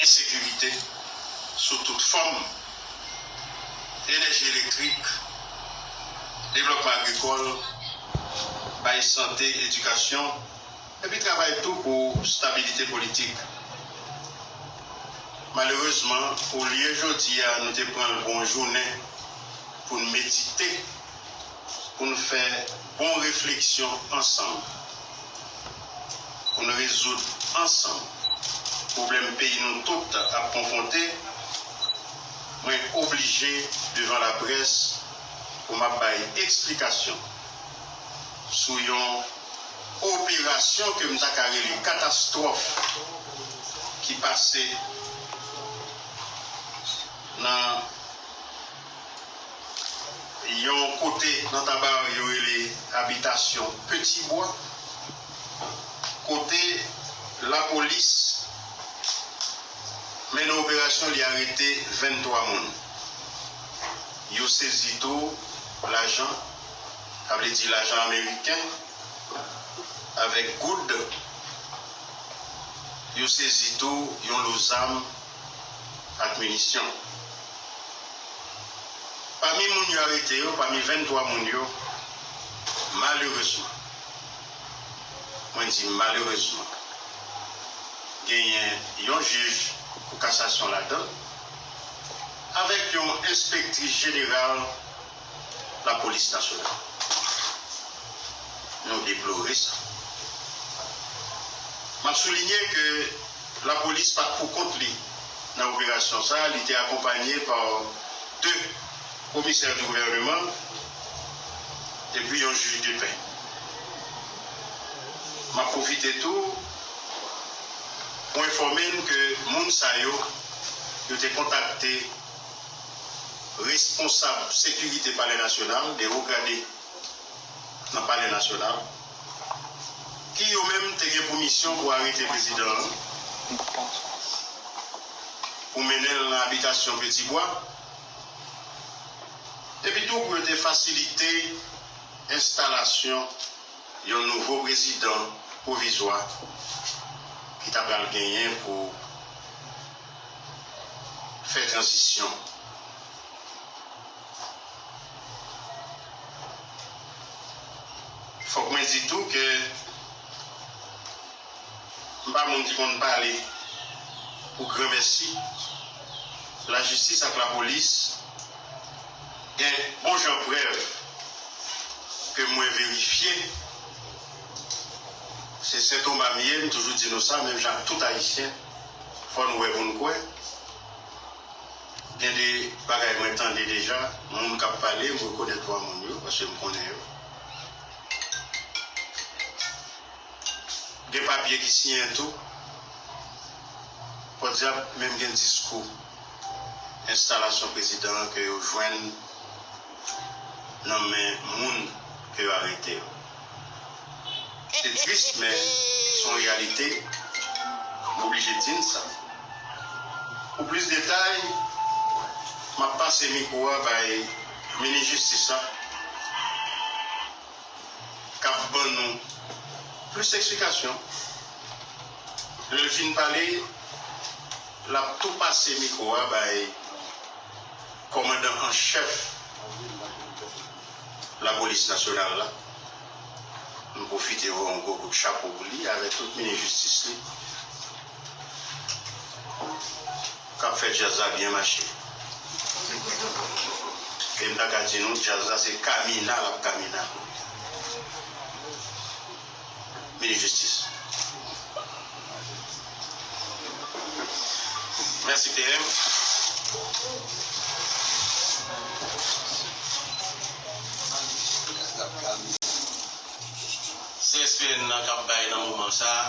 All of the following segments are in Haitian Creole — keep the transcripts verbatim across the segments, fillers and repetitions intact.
ensekirite sou tout fòm, enèji elektrik, devlòpman agrikòl, bay sante, edikasyon, epi travay tou pou stabilite politik. Malerezman, olye jodi a nou te pran l pou yon jounen pou n medite, pou n fè bon refleksyon ansanm, pou n rezoud ansanm pwoblèm peyi nou tout ap konfwonte, mwen oblije devan laprès pou m ap bay eksplikasyon sou yon operasyon ke m ta ka rele katastwòf ki pase nan yon kote nan Taba yo rele abitasyon Petit Bois, kote lapolis mennen operasyon, li arete venntwa moun. Yo sezi tou lajan, sa vle di lajan ameriken, avèk goud. Yo sezi tou yon lo zam ak minisyon. Pami moun yo arete yo, pami venntwa moun yo, malerezman, mwen di malerezman, genyen yon jij pou kasasyon ladan, avèk yon enspektris jeneral lapolis nasyonal. Nou deplore sa. M ap soulinye ke lapolis pa t pou kont li nan operasyon sa a, li te akonpanye pa de komisè di gouvèneman epi yon jij de pè. M ap pwofite tou pou enfòme n ke moun sa yo, yo te kontakte responsab sekirite Palè Nasyonal, de wo grade nan Palè Nasyonal, ki yo menm te gen pou misyon pou arete prezidan an, pou mennen l nan abitasyon Petit Bois, epi tou pou yo te fasilite enstalasyon yon nouvo prezidan pwovizwa ki ta pral genyen pou fè tranzisyon. Fòk mwen di tou ke m pa moun ki konn pale pou granmèsi. Lajistis ak lapolis gen bon jan prèv ke mwen verifye. Se Sentoma m ye, m toujou di nou sa, menm jan ak tout Ayisyen, fò nou wè pou n kwè. Gen de bagay mwen tande deja, moun k ap pale, m rekonèt vwa moun yo, paske m konnen yo. Gen papye ki siyen tou. Pòdyab, menm gen diskou enstalasyon prezidan an ke yo jwenn nan men moun ke yo arete yo. Se tris, men se yon reyalite. M oblije di n sa. Pou plis detay, m ap pase mikwo a bay minis jistis la, k ap ban nou plis eksplikasyon. Lè l fin pale, l ap tou pase mikwo a bay kòmandan an chèf lapolis nasyonal la. M pwofite voye yon gwo kout chapo pou li avèk tout minis jistis li k ap fè djaz la byen mache. E m ta ka di nou, djaz la se kamina l ap kamina. Minis jistis. Mèsi P M. C S P N nan k ap bay nan moman sa a.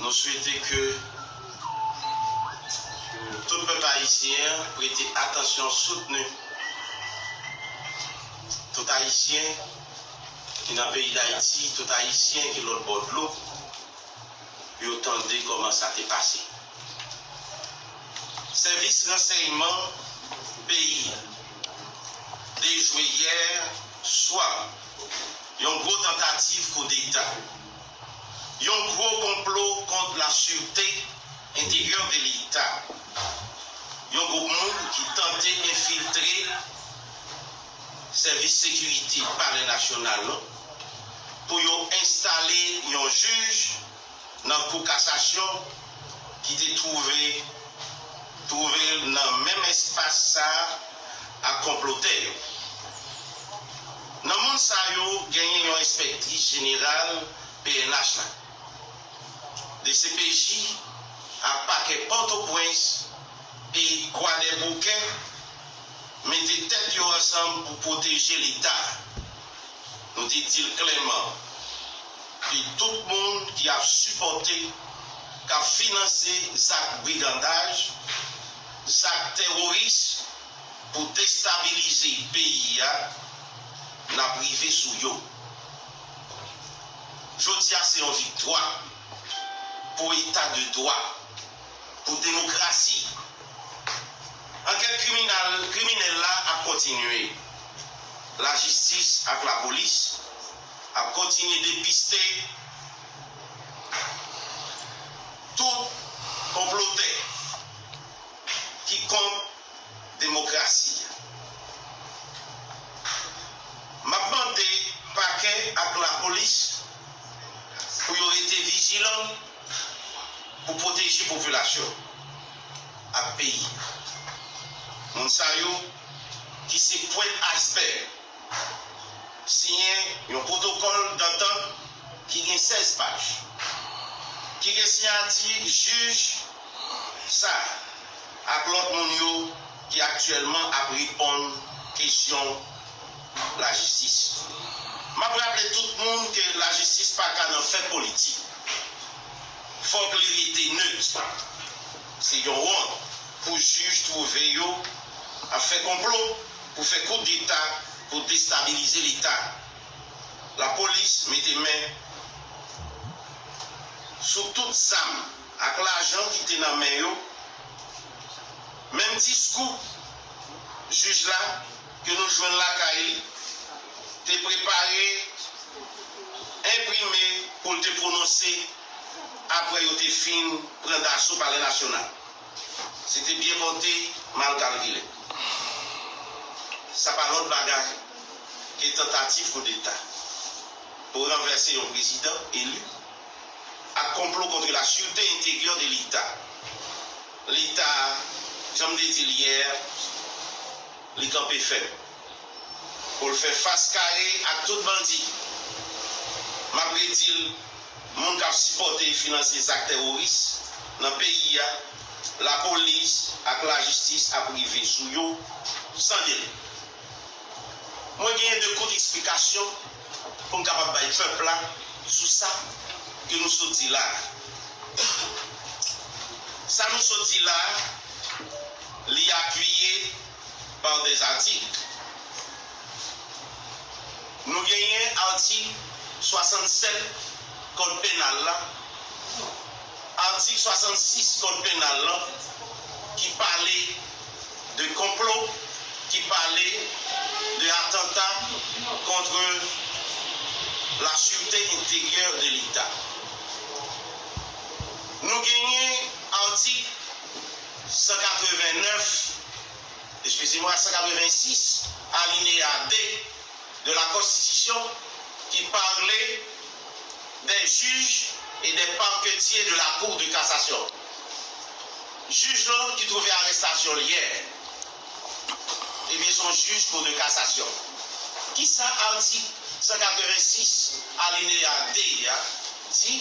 Nou swete ke tout pèp ayisyen an prete atansyon, soutni tout Ayisyen ki nan peyi Dayiti, tout Ayisyen ki lòt bò dlo, pou yo tande kòman sa te pase. Sèvis ransèyman peyi a dejwe yè swa yon gwo tantativ koudeta, yon gwo konplo kont lasirte Enteryè de Leta, yon gwoup moun ki tante enfiltre sèvis sekirite Palè Nasyonal lan pou yo enstale yon jij nan Kou Kasasyon ki te twouve twouve l nan menm espas sa a ak konplotè yo. Nan moun sa yo, genyen yon enspektris jeneral P N H la, D C P J ak pakè Pòtoprens e Kwadèboukè mete tèt yo ansanm pou pwoteje Leta. Nou te di l klèman ke tout moun ki ap sipòte, k ap finanse zak brigandaj, zak teworis pou destabilize peyi a, n ap rive sou yo. Jodi a se yon viktwa pou eta de dwa, pou demokrasi. Ankèt kriminal, kriminèl la ap kontinye. Lajistis ak lapolis ap kontinye depiste tout konplotè ki kont demokrasi a. M ap mande pakè ak lapolis pou yo rete vijilan pou pwoteje popilasyon ak peyi. Moun sa yo ki se pwent asbè siyen yon pwotokòl dantant ki gen sèz paj, ki gen siyati jij sa ak lòt moun yo ki aktyèlman ap reponn kesyon lajistis. M ap raple tout moun ke lajistis pa ka nan fè politik. Fòk li rete nèt. Se yon wont pou jij twouve yo ap fè konplo pou fè koudeta pou destabilize Leta. Lapolis mete men sou tout zam ak lajan ki te nan men yo. Menm diskou jij la ke nou jwenn lakay li te prepare, enprime pou l te pwononse apre yo te fin pran daso Palè Nasyonal. Se te byen konte, mal kalkile. Sa pa lòt bagay ke tantativ koudeta pou ranvèse yon prezidan eli ak konplo kont la sûreté intérieure de Leta. Leta, jan m te di l yè, li kanpe fèm pou l fè fas kare ak tout bandi. M ap redi l, moun k ap sipòte e finanse zak teworis nan peyi a, lapolis ak lajistis ap rive sou yo san delè. Mwen genyen de kout eksplikasyon pou m kapab bay pèp la sou sa ke nou sot di la a. Sa nou sot di la a, li apiye pa de atik. Nou genyen atik swasannsèt Kòd Penal la, atik swasannsis Kòd Penal la, ki pale de konplo, ki pale de atanta contre la sûreté intérieure de Leta. Nou genyen atik san katrevennnèf, excusez-moi, san katrevensis, alinéa de de la Constitution qui parlait des juges et des parquetiers de la Cour de cassation. Jij lan ki twouve arestasyon l yè, ebyen, se yon jij Kou de Kasasyon. Kisa atik san katrevensis alineya de a di?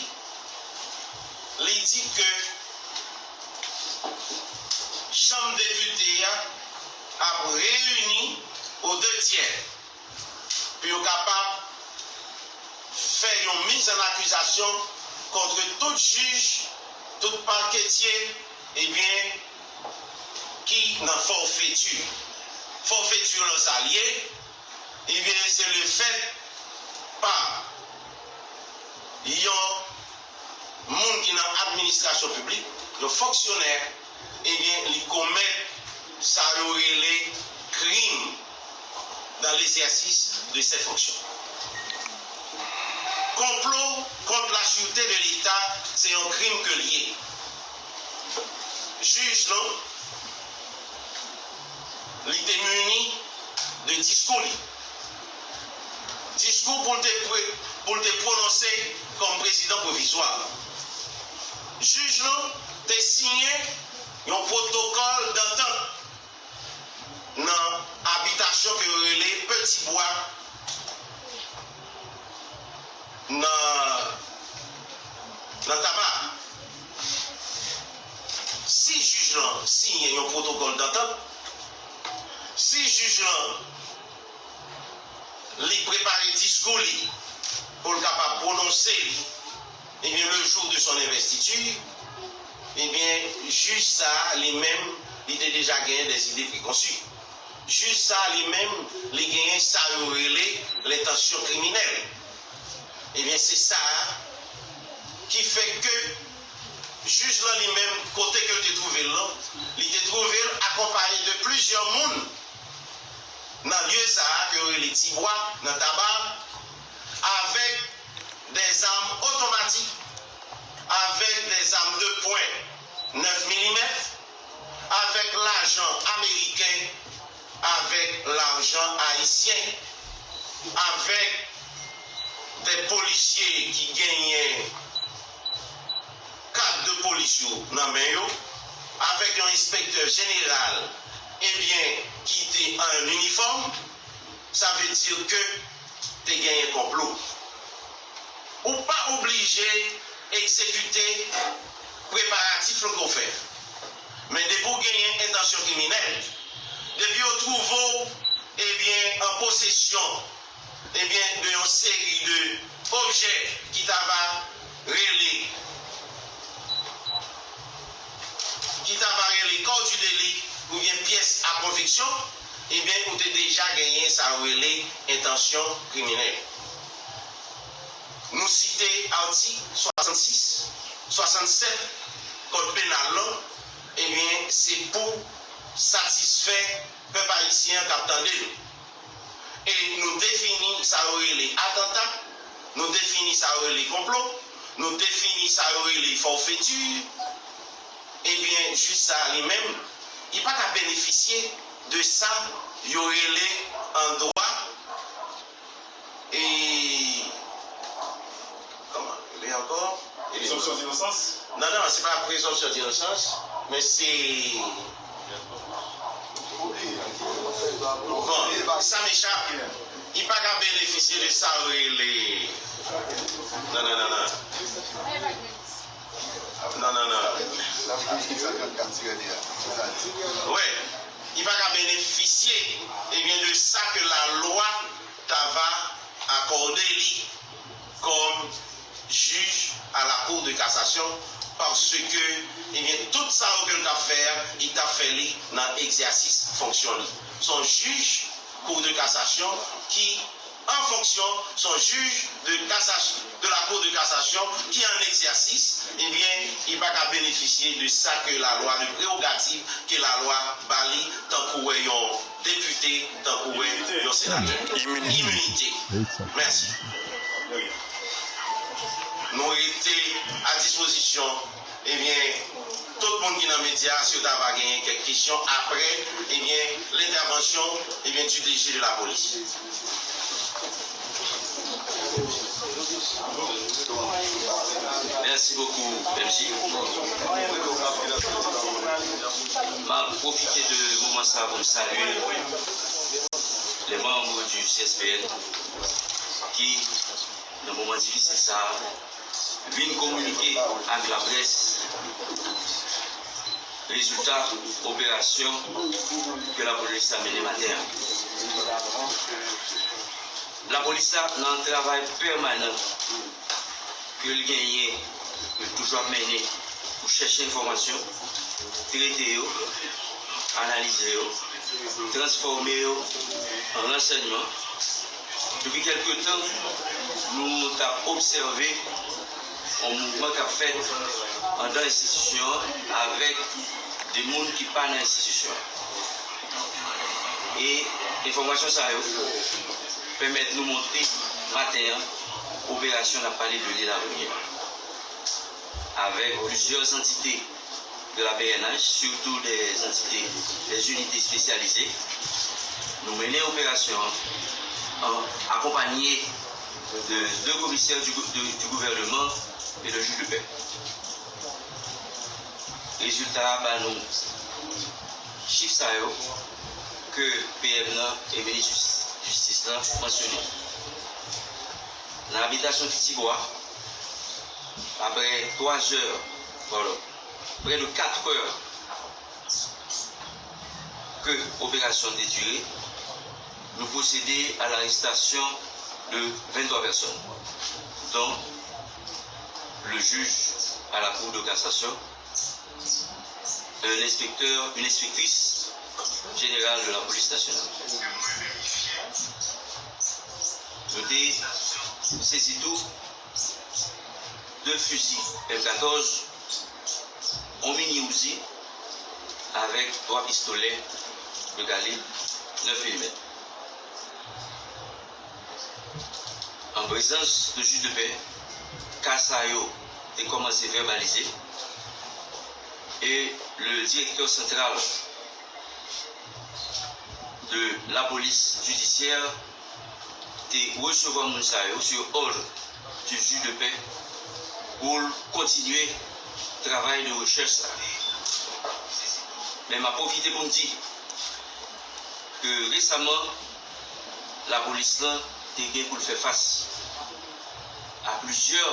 Li di ke Chanm Depite a ap reyini aux deux tiers pou yo kapab fè yon miz an akizasyon kont tout jij, tout paketye, ebyen, ki nan fòfeti. Fòfeti lan sa l ye, ebyen, se le fèt pa yon moun ki nan administrasyon piblik, yon fonksyonè, ebyen, li komèt sa yo rele crime dans l'exercice de ses fonctions. Konplo kont la sûreté de Leta, se yon krim ke l ye. Jij lan, li te mini de diskou li. Diskou pou l te pre-, pou l te pwononse kòm prezidan pwovizwa. Jij lan te siyen yon pwotokòl dantant nan abitasyon ke yo rele Peti Bwa nan, nan Taba. Si jij lan siyen yon pwotokòl dantant, si jij lan li prepare diskou li pou l kapab pwononse li, ebyen, le jour de son investiture, ebyen, jij sa a, li menm, li te deja genyen des idées préconçues. Jij sa a, li menm, li genyen sa yo rele lentansyon kriminèl. Ebyen, se sa a ki fè ke jij lan li menm, kote ke l te twouve l lan, li te twouve l akonpaye de plizyè moun nan lye sa a ke yo rele Tibwa, nan Taba, avèk des armes automatiques, avèk des armes de poing nèf milimèt, avèk lajan ameriken, avèk lajan ayisyen, avèk de polisye ki genyen kad de polis yo nan men yo, avèk yon enspektè jeneral, ebyen, ki te an inifòm, sa vle di ke te genyen konplo. Ou pa oblije egzekite preparatif lan ke w fè. Men depi w genyen entansyon kriminèl, depi yo twouve w, ebyen, an posesyon, ebyen, de yon seri de objè ki ta va rele, ki ta va rele corps du délit oubyen pyès a konviksyon, ebyen, ou te deja genyen sa yo rele entansyon kriminèl. Nou site atik swasannsis, swasannsèt Kòd penal lan, ebyen, se pou satisfè pèp ayisyen an k ap tande nou. E nou defini sa yo rele atanta, nou defini sa yo rele konplo, nou defini sa yo rele fòfeti. Ebyen, jij sa a li menm, li pa ka benefisye de sa yo rele an dwa, e, kòman rele ankò? E, prezonpsyon dinosans? Non, non, se pa prezonpsyon dinosans, men se, bon, sa m echape. Li pa ka benefisye de sa yo rele, non, non, non, non. Non, non, non. Wi, li pa ka benefisye, ebyen, de sa ke lalwa ta va akòde li kòm jij a la Cour de cassation, paske, ebyen, tout sa yo ke l t ap fè a, li t ap fè li nan egzèsis fonksyon li. Se yon jij Cour de cassation ki an fonksyon, se yon jij de cassation, de la Cour de cassation ki an egzèsis, ebyen, li pa ka benefisye de sa ke lalwa, de prerogativ ke lalwa ba li, tankou wè yon depite, tankou wè yon senatè. Iminite. Iminite. Mèsi. Nou rete a dispozisyon, ebyen, tout moun ki nan medya, si yo ta va genyen kèk kesyon apre, ebyen, lentèvansyon, ebyen, du D G de la police. Merci beaucoup, M J. M ap pwofite de moman sa pou m salye les membres du C S P N ki, nan moman difisil sa a, vin kominike ak laprès rezilta operasyon ke lapolis la mennen maten an. Lapolis la, nan travay pèmanan ke l genyen, ke l toujou ap mennen pou chèche enfòmasyon, trete yo, analize yo, transfòme yo an ransèyman. Depi kèlke tan, nou t ap obsève yon mouvman k ap fèt anndan enstitisyon an avèk de moun ki pa nan enstitisyon an. E enfòmasyon sa yo pèmèt nou monte maten an operasyon n ap pale de Lil Arenye avèk plizyè antite de la P N H, surtout des entités, des unités spécialisées. Nou mennen operasyon an, an akonpanye de deux commissaires du, gou- de- du gouvernement et le juge de paix. Rezilta a ba nou chif sa yo ke P M nan e minis jis- jistis lan mansyone. Nan abitasyon Ti Bwa, apre twa zè, pardon, près de quatre heures ke operasyon an te dire, nou pwosede a larestasyon de venntwa pèsòn, dont le juge à la Cour de cassation, un inspecteur, une inspectrice générale de la police nationale. Nou te sezi tou de fizi M katòz, yon mini Uzi avèk twa pistolè de kalib nèf milimèt. An prezans de jij de pè, ka sa yo te kòmanse vèbalize e le directeur central de la police judiciaire te resevwa moun sa yo sur ordre du juge de paix pou l kontinye travay de rechèch sa. Men m ap pwofite pou m di ke resaman, lapolis lan te gen pou l fè fas a plizyè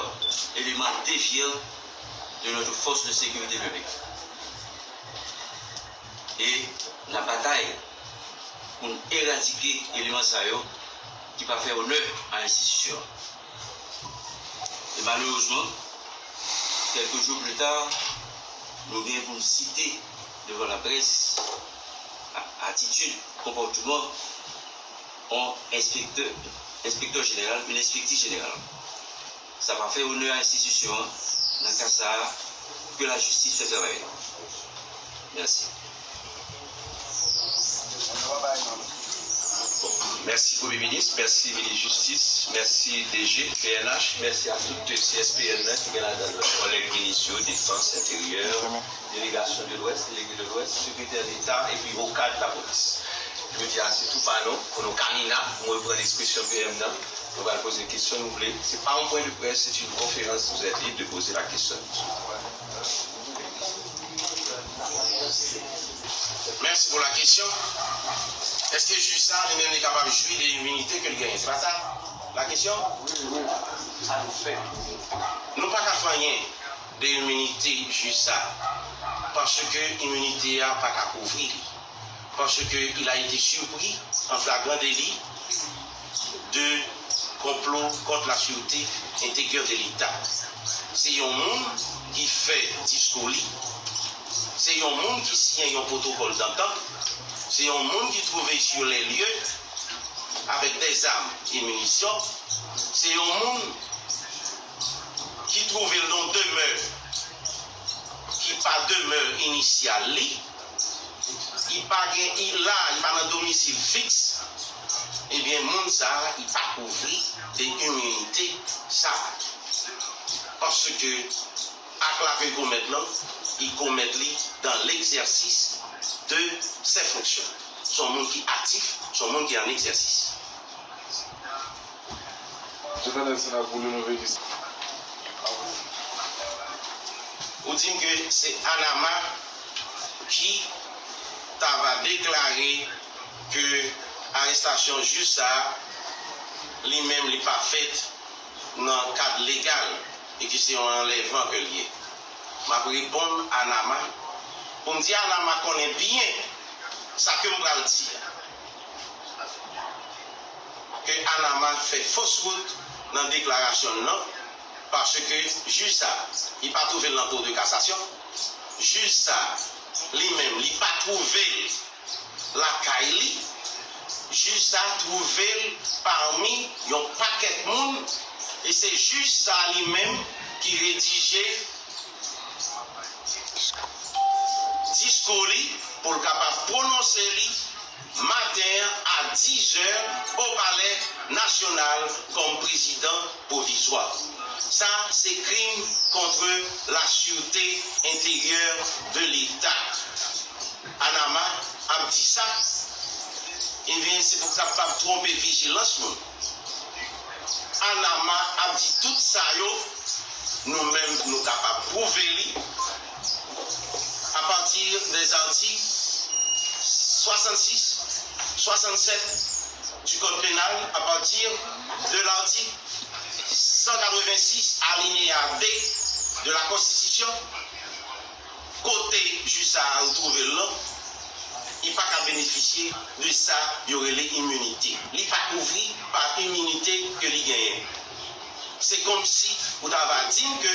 eleman devyan de notre force de sécurité publique. E n ap batay pou n eradike eleman sa yo ki pa fè onè a enstitisyon an. E malerezman, kèlke jou pli ta, nou gen pou n site devan laprès a- atitid, konpòteman yon enspektè, enspektè jeneral, yon enspektris jeneral. Sa pa fè onè a enstitisyon an. Nan ka sa a, ke lajistis fè travay li. Mèsi. Mèsi Premye Minis, mèsi Minis Jistis, mèsi D G P N H, mèsi a tout C S P N nan ki gen ladan l kòlèg minis yo, Defans, Enteryè, delegasyon de Lwès, delege de Lwès, sekretè Deta epi wo kad lapolis. Jodi a, se tou pa nou, pou nou kamina, pou m reprann ekspresyon P M nan, nou pral poze kesyon nou vle. Se pa yon pwen de près, c'est une conférence, vous êtes libre de poser la question. Merci pour la question. Èske jij sa, li menm, li kapab jwi de iminite ke l genyen? Se pa sa la kesyon? Sa nou fè. Nou pa ka fè anyen de iminite jij sa, paske iminite a pa ka kouvri li, paske il a été surpris en flagrant délit de complot contre la sûreté intérieure de l'État. Se yon moun ki fè diskou li, se yon moun ki siyen yon pwotokòl dantant, se yon moun ki twouve sur les lieux avec des armes et munitions, se yon moun ki twouve l nan yon demè ki pa demè inisyal li, li pa gen, li la, li pa nan domisil fiks, ebyen, moun sa a, li pa kouvri de iminite sa a. Paske ak la ke l komèt lan, li komèt li dans l'exercice de ses fonctions. Se yon moun ki aktif, se yon moun ki an egzèsis. Ou di m ke se Anama ki ta va deklare ke arestasyon jij sa a, li menm, li pa fèt nan kad legal e ke se yon anlèvman ke l ye. M ap reponn Anama pou m di Anama konnen byen sa ke m pral di a. Ke Anama fè fos wout nan deklarasyon l lan, paske jij sa, li pa twouve l nan Cour de cassation. Jij sa, li menm, li pa twouve l lakay li. Jij sa twouve l pami yon pakèt moun, e se jij sa li menm ki redije diskou li pou l kapab pwononse li maten an a dizè o Palè Nasyonal kòm prezidan pwovizwa. Sa se krim contre la sûreté intérieure de l'État. ANAMA ap di sa, ebyen, se pou kapab twonpe vijilans moun. ANAMA ap di tout sa yo, nou menm, nou kapab pwouve li à partir des articles soixante-six, soixante-sept du Code pénal, à partir de l'article cent quatre-vingt-six, alinéa deux de la Constitution, kote jij sa a ou twouve l lan, li pa ka benefisye de sa yo rele iminite. Li pa kouvri pa iminite ke li genyen. Se kòmsi ou ta va di m ke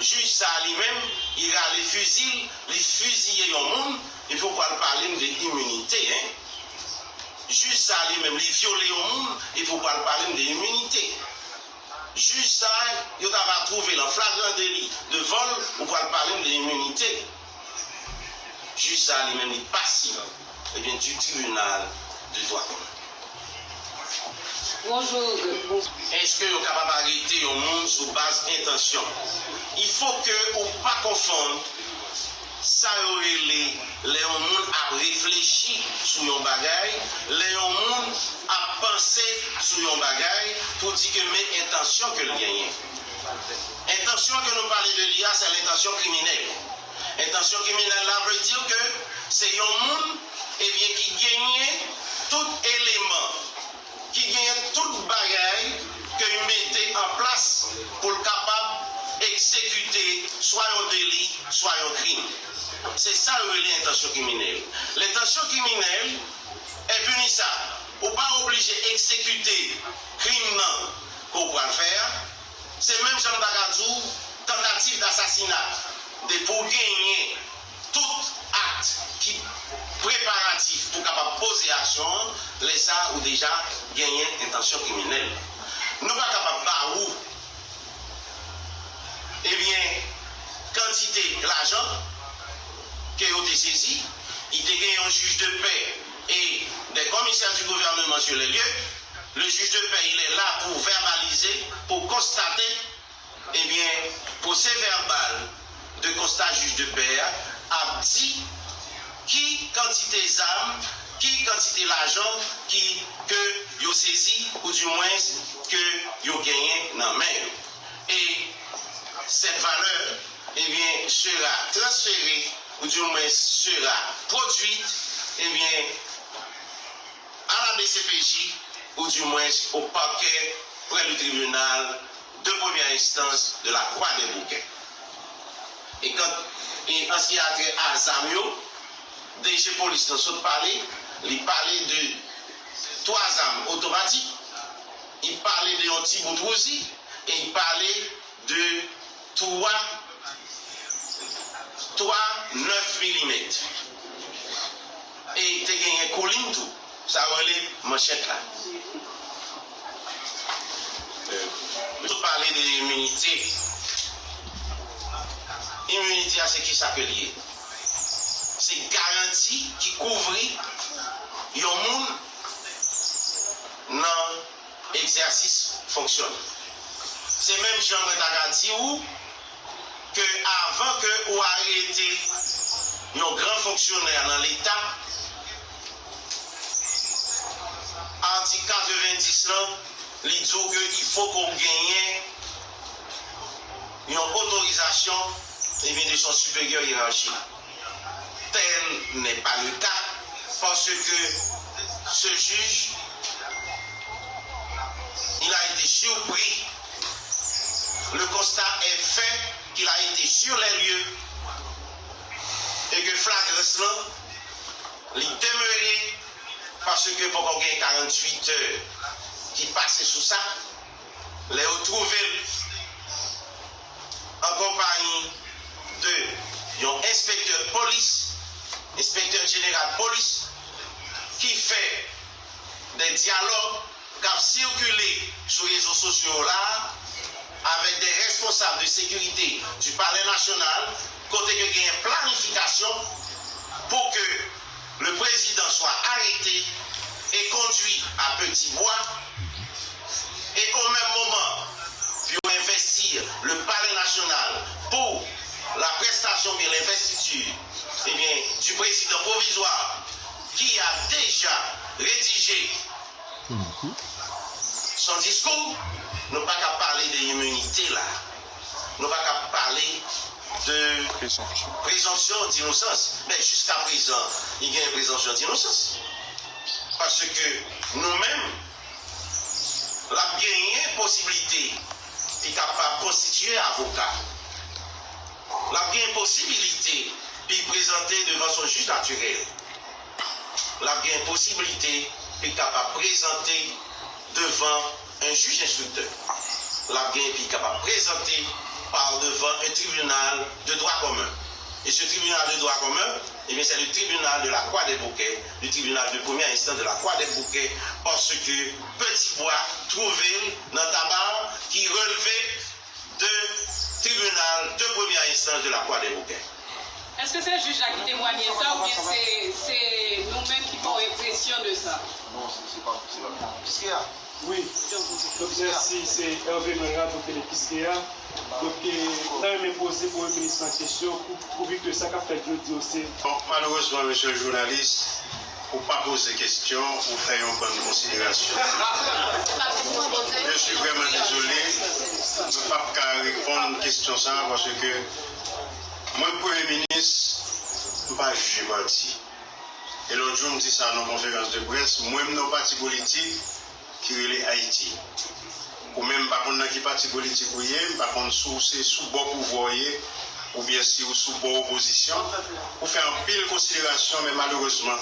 jij sa a li menm, li rale fizi l, li fiziye yon moun, epi ou pral pale m de iminite, en. Jij sa a li menm, li vyole yon moun, epi ou pral pale m de iminite. Jij sa a, yo ta va twouve l an flagran deli de vòl, ou pral pale m de iminite. Jij sa a li menm, li pasib, ebyen, du tribunal de droit commun. Bonjou. Èske yo kapab arete yon moun sou baz entansyon? Il faut que ou pa konfonn sa yo rele lè yon moun ap reflechi sou yon bagay, lè yon moun ap panse sou yon bagay, pou di ke men entansyon ke l genyen. Entansyon ke nou pale de li a, se lentansyon kriminèl. Entansyon kriminèl la vle di ke se yon moun, ebyen, ki genyen tout eleman, ki genyen tout bagay ke l mete an plas pou l kapab egzekite swa yon deli, swa yon krim. Se sa yo rele entansyon kriminèl. Lentansyon kriminèl est punissable. Ou pa oblije egzekite krim nan ke w pral fè a. Se menm jan m ta ka di w tantativ dasasina. Depi w genyen tout akt ki preparatif pou kapab poze aksyon an, lè sa a ou deja genyen entansyon kriminèl. Nou pa kapab ba ou, ebyen, kantite lajan ke yo te sezi. Li te gen yon jij de pè et des commissaires du gouvernement sur les lieux. Le juge de paix, il est là pour verbaliser, pou konstate, ebyen, pwosè vèbal de konsta jij de pè a ap di ki kantite zam, ki kantite lajan ki, ke yo sezi, ou di mwens ke yo genyen nan men yo. Et cette valeur, ebyen, sera transférée, ou di mwens sera produite, ebyen, à la D C P J, ou di mwens au parquet près du tribunal de première instance de la Croix des Bouquets. E kan, e an ce qui a trait a zam yo, D G polis lan sot pale, li pale de twa zam otomatik, li pale de yon ti bout Uzi, e li pale de twa, twa nèf milimèt. E te genyen koulin tou. Sa yo rele manchèt la. Nou pale de iminite. Iminite a, se kisa ke l ye? Se garanti ki kouvri yon moun nan egzèsis fonksyon l. Se menm jan mwen ta ka di ou ke avan ke ou arete yon gran fonksyonè nan Leta, atik katrevendis lan, li di w ke il faut ke w genyen yon otorizasyon, ebyen, de son siperyè yerachi. Tel n'est pas le cas, parce que ce juge, il a été surpris. Le constat est fait qu'il a été sur les lieux et que flagrans lan, li demere, paske poko gen karanntuit è ki pase sou sa. Lè yo twouve l an konpayi de yon enspektè polis, enspektè jeneral polis, ki fè de dyalòg k ap sikile sou rezo sosyo yo la a, avèk de responsab de sekirite du Palais National, kote ke genyen planifikasyon pou ke le président soit arrêté et conduit à Petit Bois, et au même moment, pou yo envesti le Palais National pour la prestation oubyen l'investiture, eh bien, du président provisoire qui a déjà rédigé son discours, nou pa ka pale de iminite la. Nou pa ka pale de presompsyon dinosans. Men jiska prezan, li genyen presompsyon dinosans. Paske nou menm, l ap genyen posiblite li kapab konstitiye avoka. L ap gen posibilite pou l prezante devan son jij natirèl. L ap gen posibilite pou l kapab prezante devan un juge instructeur. L ap gen pou l kapab prezante par devant un tribunal de droit commun. Et ce tribunal de droit commun, eh bien, c'est le tribunal de la Croix des Bouquets, le tribunal de première instance de la Croix des Bouquets, parce que Petit Bois trouvé dans Tabar qui relevait de tribunal de première instance de la Croix des Bouquets. Èske se jij la ki temwanye sa oubyen se, se nou menm ki fè yon enpresyon de sa? Non, se, se pa, se pa. Kiskeya? Wi. Donk, mèsi, se Hervé Noël, radyo tele Kiskeya. Donk, eh, m ta renmen poze premye minis lan kesyon, pou, pouvi ke sa k ap fèt jodi yo se. Bon, malerezman, mesye jounalis, ou pa poze kesyon, ou fè yon bann konsiderasyon. Je suis vraiment désolé, mwen p ap ka reponn kesyon sa a, paske mwen, premye minis, m pa jije pati. E lòt jou, m di sa nan konferans de près, mwen, m nan yon pati politik ki rele Ayiti. Ou menm, m pa konn nan ki pati politik ou ye, m pa konn si w se sou bò pouvwa w ye, oubyen si w sou bò opozisyon. Ou fè anpil konsiderasyon, men malerezman,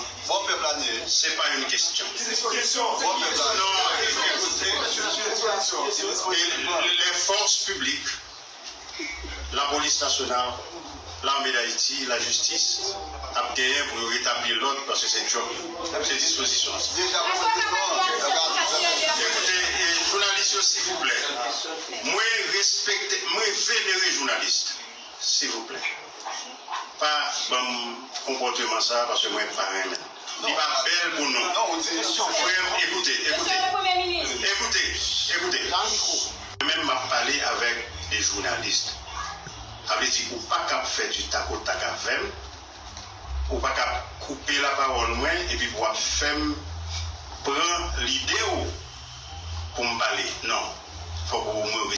se pa yon kesyon. Bò pèp la ye. Non, ekoute, e les forces publiques, Lapolis nasyonal, Lame d Ayiti, lajistis ap genyen pou yo retabli lòd, paske se djòb yo, se dispozisyon an. Ekoute, e, jounalis yo, silvouplè, mwen respekte, mwen venere jounalis, silvouplè. Pa ban m konpòteman sa a, paske mwen pa renmen. Li pa bèl pou nou. Frè m, ekoute, ekoute. Ekoute, ekoute. Mwen menm, m ap pale avèk de jounalis. Sa vle di, ou pa kab fè du tac au tac avè m. Ou pa kab koupe lapawòl mwen epi pou w ap fè m pran lide w pou m pale. Non. Fòk ou mwen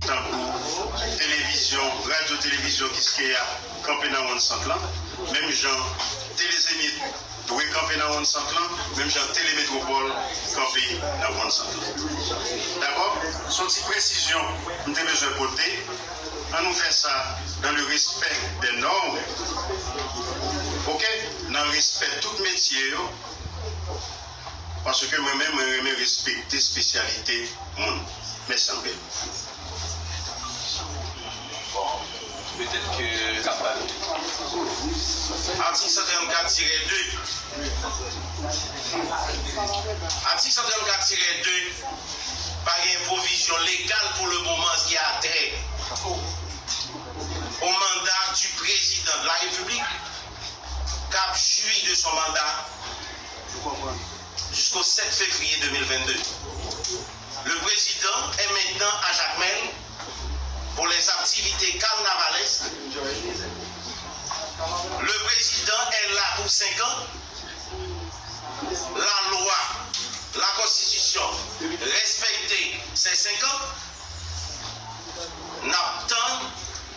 tankou televizyon, radyo televizyon Kiskeya kanpe nan wonn sant lan, menm jan Tele Zenith dwe kanpe nan wonn sant lan, menm jan Tele Metropole kanpe nan wonn sant lan. Dakò? Se yon ti presizyon m te bezwen pote. Ann nou fè sa dans le respect des normes. Oke? Nan respè tout metye yo. Paske mwen menm, mwen renmen respekte espesyalite moun. Mèsi anpil. Bon, petèt ke sa pral. Atik san trannkat tirè de. Atik san trannkat tirè de, pa gen pwovizyon legal pou le moman ki a trè au mandat du président de la République, k ap jwi de son mandat jusqu'au sept février deux mille vingt-deux. Le président est maintenant à Jacmel pour les activités carnavalesques. Le président est là pour cinq ans. La loi, la constitution respecte ces cinq ans. N ap tann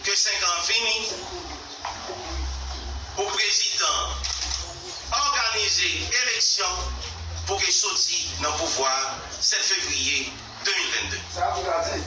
ke senk an fini pou prezidan òganize eleksyon pou ke soti nan pouvwa sèt fevriye de mil vennde. Sa a tou ka di.